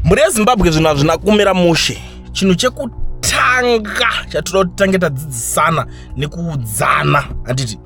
Mhuri yeZimbabwe, zvinhu hazvina kumira mushe. Chinhu chekutanga chatinoda kuti tange tadzidzisana nekuudzana, handiti,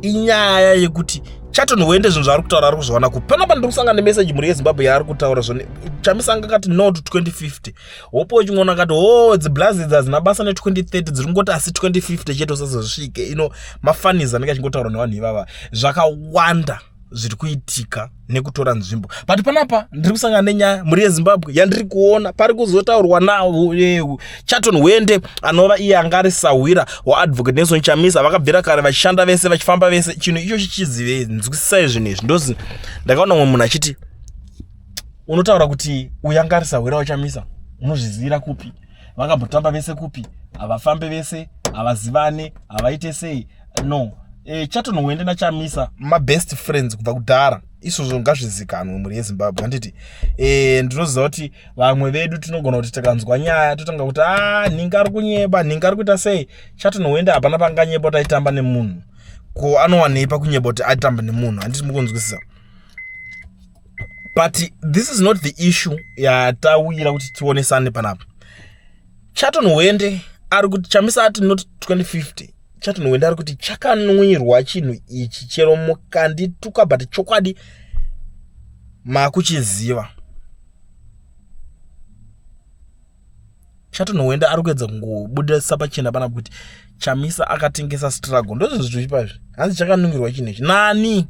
inyaya yekuti Chaton Hwende zvinhu zvaari kutaura ari kuzviwana kupi? Panapa ndiri kusangana nemeseji, mhuri yeZimbabwe, yaari kutaura zvone. Chamisa anga akati no to 2050. Hopo chimwe akati ho dziblazi idzi hadzina basa ne2030, dziri kungoti asi 2050 chete usazosvike ino. Mafanizi anenge achingotaura nevanhu ivava, zvakawanda zviri kuitika nekutora nzvimbo. But panapa ndiri kusangana nenyaya, mhuri yeZimbabwe, yandiri kuona pari kuzotaurwa naChaton Hwende, anova iye anga ari sahwira waAdvocate Nelson Chamisa. Vakabvira kare vachishanda vese, vachifamba vese. Chinhu ichochi chizive, nzwisisai zvinhu izvi. Ndozi ndakaona mumwe munhu achiti, unotaura kuti uyu anga ari sahwira waChamisa, unozvizivira kupi? Vakambotamba vese kupi? Havafambe vese, havazivane, havaite sei? No, Chaton Hwende naChamisa mabest friends kubva kudhara. Izvozvo ngazvizikanwe, mhuri yeZimbabwe, handiti? Ndinoziva kuti vamwe vedu tinogona kuti tikanzwa nyaya totanga kuti a nhinga ari kunyeba, nhinga ari kuita sei. Chaton Hwende hapana panganyeba kuti aitamba nemunhu. Ko anowanei pakunyeba kuti aitamba nemunhu, handiti? Mukunzwisisa? But this is not the issue yatawira kuti tionesane panapa. Chaton Hwende ari kuti Chamisa ati not 2050. Chaton Hwende ari kuti chakanwirwa chinhu ichi, chero mukandituka, but chokwadi makuchiziva. Chaton Hwende ari kuedza kungobudisa pachena panapa kuti Chamisa akatengesa struggle. Ndozvozvichipazvi hanzi chakanungirwa chinhu ichi nani?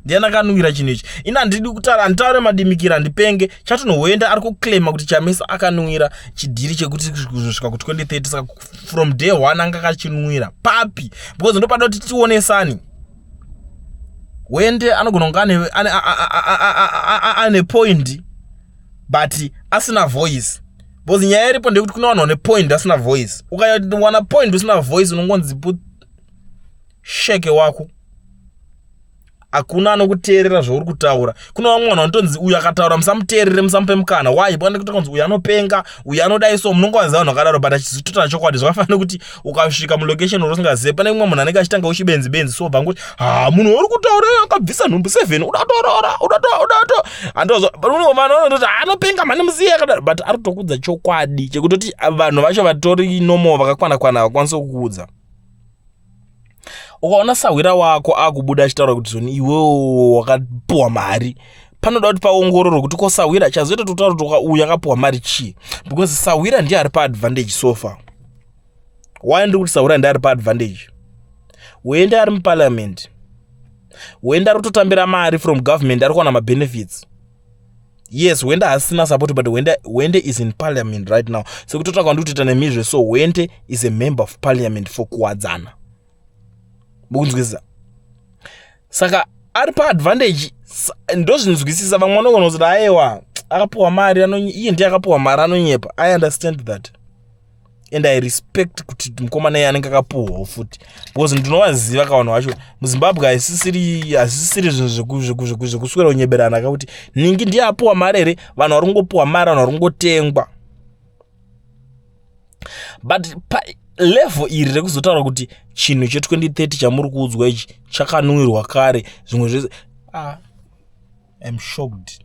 Ndiani akanungira chinhu ichi? Ini handidi kutaura, handitaure madimikira, handipenge. Chaton Hwende ari kuclaima kuti Chamisa akanungira chidhiri chekuti kuzosvika ku2030. Saka from day one anga akachinwira papi? Because ndopada kuti tionesani. Hwende anogona kunge ane point but asina voice, because nyaya iripo ndeyekuti kuna vanhu vane point asina voice. Ukawana point usina voice, unongonzi put sheke wako, hakuna anokuteerera zvauri kutaura. Kuna vamwe vanhu vanotonzi uyu akataura musamuteerere, musamupe mukana. Why? Panekuti uyu anopenga, uyu anodai. So munongovaziva vanhu vakadaro, but achitotaura chokwadi. Zvakafanira nekuti ukasvika mulocation uri usingazive, pane mumwe munhu anenge achitanga uchibenzi benzi, so bva ngoti ha munhu uri kutaura akabvisa nhumbu 7, udatorora, udato andozvanototi anopenga mhani, musiye akadaro. But ari kutokudza chokwadi chekutoti vanhu vacho vatori nomo vakakwana kwana vakwanisa kukuudza. Ukaona sahwira wako akubuda achitaura kuti zvoni iwewo wakapuwa mari, panoda kuti paongororwe kuti ko sahwira chazoita totaura kuti uyu akapuwa mari chii, because sahwira ndiye ari paadvantage so far. Why ndiri kuti sahwira ndiye ari paadvantage? Wende ari muparliament, Wende ari kutotambira mari from government, ari kuwana mabenefits. Yes, Wende hasina support, but Wende is in parliament right now. Sekutotaura kwandiri kutoita nemizve, so Wende is a member of parliament for Kuwadzana, mukunzwisisa? Saka ari paadvantage, ndozvinzwisisa. Vamwe vanogona kuti aiwa, akapiwa mari, iye ndiye akapiwa mari, anonyepa. I understand that and I respect kuti mukomana iye anenge akapuhwawo futi, because ndinovaziva kavanhu vacho muZimbabwe. Haisisiri zvinhu zvekuswera kunyeberana kakuti ningi ndiye apuwa mari here. Vanhu vari kungopuwa mari, vanhu vari kungotengwa. But level iri rekuzotaura kuti chinhu che2030 chamuri kuudzwa ichi chakanwirwa kare, zvimwe zvese, ah, I'm shocked.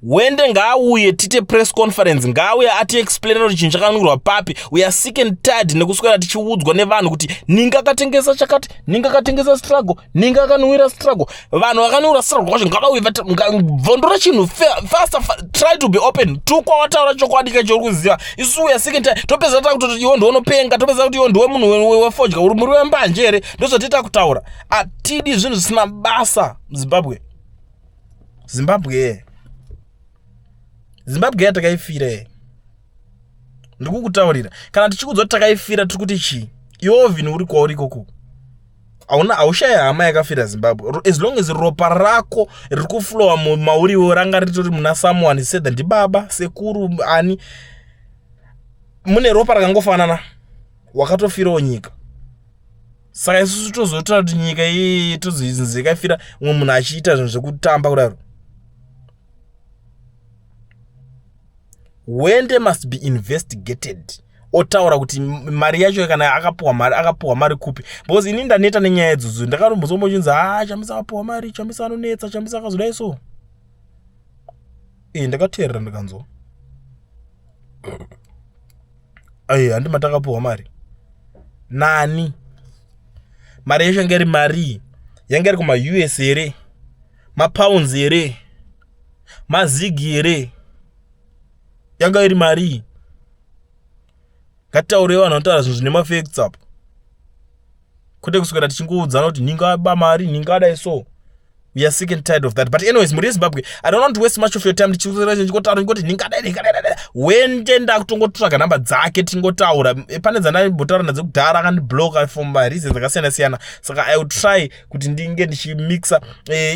Wende ngaauye tite press conference, ngaauye atiexplainera kuti chinhu chakanwirwa papi. We are sick and tired nekuswera tichiudzwa nevanhu kuti ninga akatengesa chakati, ninga akatengesa struggle, ninga akanwira struggle. Vanhu vakanwira struggle kwacho ngavauye vondora chinhu faster. Try to be open. Tukwa, wataura chokwadi kacho uri kuziva. Isu we are sick and tired. Topedza takutoti iwo ndiwonopenga, topedza kuti iwo ndiwe munhu wefodya, uri muri wembanje here? Ndozvatita kutaura. Atidi zvinhu zvisina basa muZimbabwe. Zimbabwe, Zimbabwe yatakaifira, ndikukutaurira. Kana tichikuudza kuti takaifira, tiri kuti chii? Iwewo vhini uri kwauri ikoko, hauna, haushaya hama yakafira Zimbabwe. As long as ropa rako riri kuflowa mauriwo, ranga ritori muna someone, sedha ndibaba, sekuru, ani mune ropa rakangofanana, wakatofirawo nyika. Saka isusu tozotaura kuti nyika iyeye tozoinzi yakafira umwe munhu achiita zvinhu zvekutamba kudaro? Wende must be investigated, otaura kuti mari yacho, kana akapuwa mari, akapuwa mari kupi, because ini ndaneta nenyaya idzodzo. Ndakatombozombo chinzi ha Chamisa akapuwa mari, Chamisa anonetsa, Chamisa akazodai. So E, ndakateerera ndikanzwa. Ai, handi matakapuhwa mari nani? Mari yacho yanga iri marii? Yanga iri kumaUS here? Mapounds here? Mazigi here? Yanga iri marii? Ngatitaurei, vanhu vanotaura zvinhu zvine mafacts apo, kwete kuswera tichingoudzana kuti nhinga mari, nhinga adai. So we are sick and tired of that. But anyways, muri yeZimbabwe, I don't want to waste much of your time ndichingotaura ndingoti nhinga dai, nhinga dai, dai. Wende ndakutongotsvaga namba dzake, tingotaura. Pane dzandambotaura nadzo kudhara, akandibloka for mareasons akasiyana siyana, saka I will try kuti ndinge ndichimixa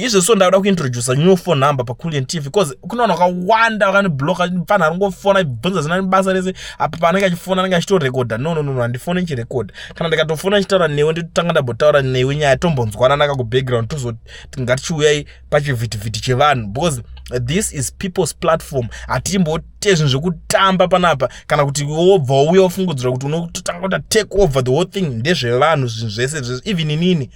izvezvo. Ndakuda kuintroduca new phone number paCulian TV because kuna vanhu vakawanda vakandibloka. Panhu aringofona bvunza zina basa rese apa, paanenge achifona anenge achitorekodha. No, no, no, handifoni ndichirekodha. Kana ndikatofona ndichitaura newe, nditotanga ndambotaura newe nyaya, tombonzwanana kakubackground, tozoti ngatichiuyai pachivhitivhiti chevanhu, because this is people's platform. Hatimbote zvinhu zvekutamba panapa, kana kuti wobva wauya wafungudzira kuti unototanga kuta take over the whole thing. Ndezvevanhu zvinhu zvese zvese. Even inini,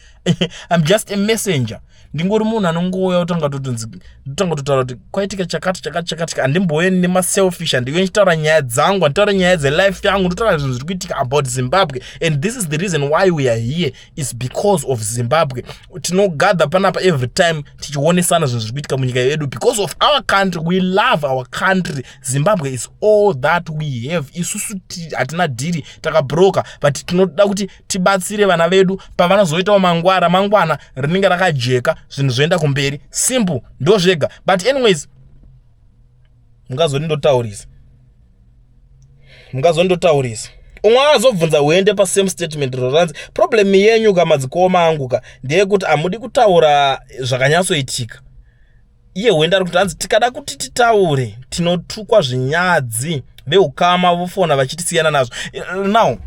I'm just a messenger. Ndingori munhu anongouya kutanga totonzi, ndotanga kutotaura kuti kwaitika chakati, chakati, chakati. Handimbouye nemaselfish, handiuye ndichitaura nyaya dzangu, handitaura nyaya dzelife yangu, ndotaura zvinhu zviri kuitika about Zimbabwe. And this is the reason why we are here, is because of Zimbabwe. Tinogather panapa every time tichionesana zvinhu zviri kuitika munyika yedu because of our country. We love our country. Zimbabwe is all that we have. Isusu hatina dhiri, takabroka, but tinoda kuti tibatsire vana vedu pavanozoitawo mangwara mangwana rinenge rakajeka, zvinhu zvoenda kumberi. Simple, ndo zvega. But anyways, mungazondindotaurisa, mungazondotaurisa. Umwe akazobvunza uende pasame statement roranzi, "Problem yenyu kamadzikoma angu ka ndeyekuti hamudi kutaura zvakanyatsoitika." Iye hwende ari kuti, hanzi, "Tikada kuti titaure, tinotukwa zvinyadzi, veukama vofona vachitisiyana nazvo." Now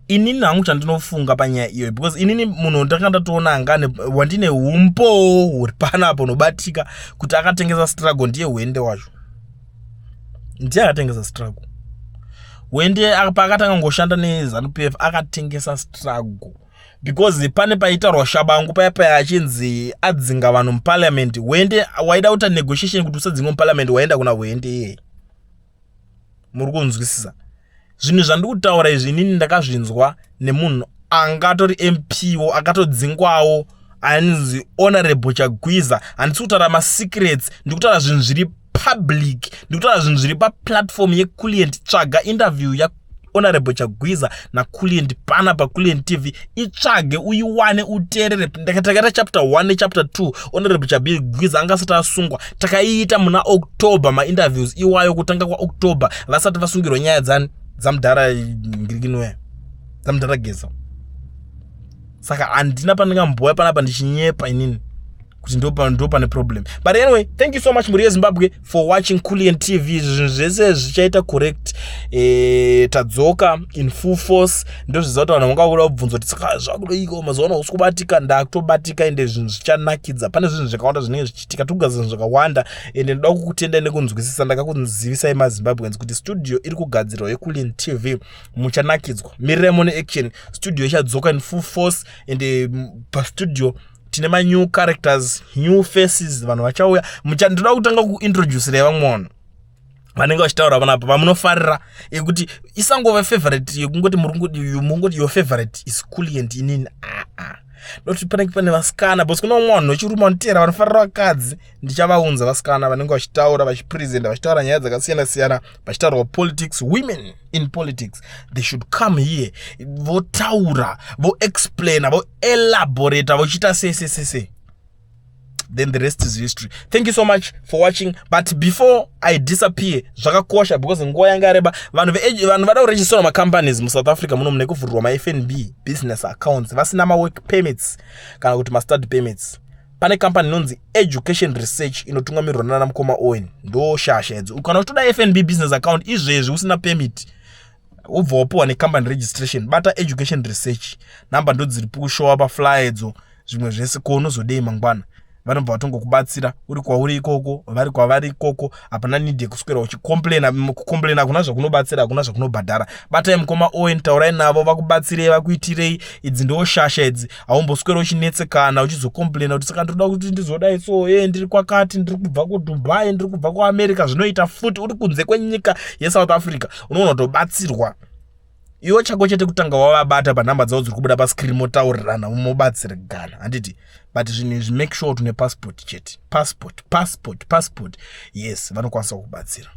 inini hangu chandinofunga panyaya iyoyo, because inini munhu ndanga ndatoona angane wandine umbowo huri panapo unobatika kuti akatengesa struggle, ndiye Hwende wacho, ndiye akatengesa struggle. Hwende paakatanga kungoshanda neZANU PF, akatengesa struggle, because pane paitaurwa Shabangu paya paya achinzi adzinga vanhu muparliament. Hwende waida kuita negotiation kuti usadzingwe muparliament, waenda kuna Hwende iyeye. Muri kunzwisisa zvinhu zvandiri kutaura izvi? Inini ndakazvinzwa nemunhu angatori MP wo, akatodzingwawo, anzi Honorable Chagwiza. Handisi kutaura masecrets, ndiri kutaura zvinhu zviri public, ndiri kutaura zvinhu zviri paplatform yeCulient. Tsvaga interview yaHonorable Chagwiza naCulient pana paCulient TV, itsvage uiwane, uteerere. Takaita chapter 1 nechapter 2. Honorable Chagwiza anga asati asungwa. Takaiita muna October mainterviews iwayo, kutanga kwaOctober, vasati vasungirwa nyaya dzani, dzamudhara ngirikinweya, dzamudhara Geza. Saka handina pandingamboya panapa ndichinyepa inini kuti ndo pane problem. But anyway, thank you so much, mhuri yeZimbabwe, for watching Culian TV. Zvinhu zvese zvichaita correct. Tadzoka in full force. Ndozviziva kuti vanhu vanga kuda kubvunza kuti saka zvakudoiko mazuva ano usi kubatika. Ndakutobatika, ende zvinhu zvichanakidza. Pane zvinhu zvakawanda zvinenge zvichiitika, tikugadzira zvinhu zvakawanda, ende ndoda kukutendai nekunzwisisa. Ndakakuzivisai maZimbabweans kuti studio iri kugadzirwa yeCulian TV. Muchanakidzwa, mirirai mune action. Studio ichadzoka in full force, ende pastudio tine manew characters, new faces, vanhu vachauya. Ndoda kutanga kuintroducirai vamwe vanhu vanenge vachitaura panapa vamunofarira, yekuti isangova favorite yekungoti mungoti your favorite is Culient. Inini aa ndokuti panenge pane vasikana, because kuna vamwe vanhu vechirume vanoteera vanofarira vakadzi. Ndichavaunza vasikana vanenge vachitaura, vachipresenta, vachitaura nyaya dzakasiyana siyana, vachitaurawo politics. Women in politics, they should come here, votaura, voexplaina, voelaborata, vochiita sei sei sei sei. Then the rest is history. Thank you so much for watching. But before I disappear, zvakakosha because nguva yanga yareba. Vanhu vada kuregisterwa macompanies muSouth Africa muno, mune kuvhurirwa maFNB business accounts, vasina mawork permits kana kuti mastudy permits, pane company inonzi Education Research inotungamirirwa nana mukoma Owen. Ndo shasha idzo. Kana uchitoda FNB business account izvezvi usina permit, wobva wapiwa necompany registration, bata Education Research. Namba ndo dziri kushowa paflyer idzo. Zvimwe zvese ko unozodei mangwana. Vanobva vatongokubatsira uri kwauri ikoko, vari kwavari ikoko. Hapana need yekuswera uchicomplaina. Kucomplaina hakuna zvakunobatsira, hakuna zvakunobhadhara. Batai mukoma Owen, taurai navo, vakubatsirei, vakuitirei. Idzi ndo shasha idzi. Haumboswera uchinetsekana, uchizocomplaina kuti saka ndoda kuti ndizodai so e ndiri kwakati, ndiri kubva kuDubai, ndiri kubva kuAmerica. Zvinoita futi uri kunze kwenyika yeSouth Africa, unoona kutobatsirwa. Iwe chako chete kutanga wavabata panhamba dzavo dziri kubuda pascreen, motaurirana, mobatsirigana, handiti? But zvinhu izvi, make sure kuti une passport chete. Passport, passport, passport. Yes, vanokwanisa kukubatsira.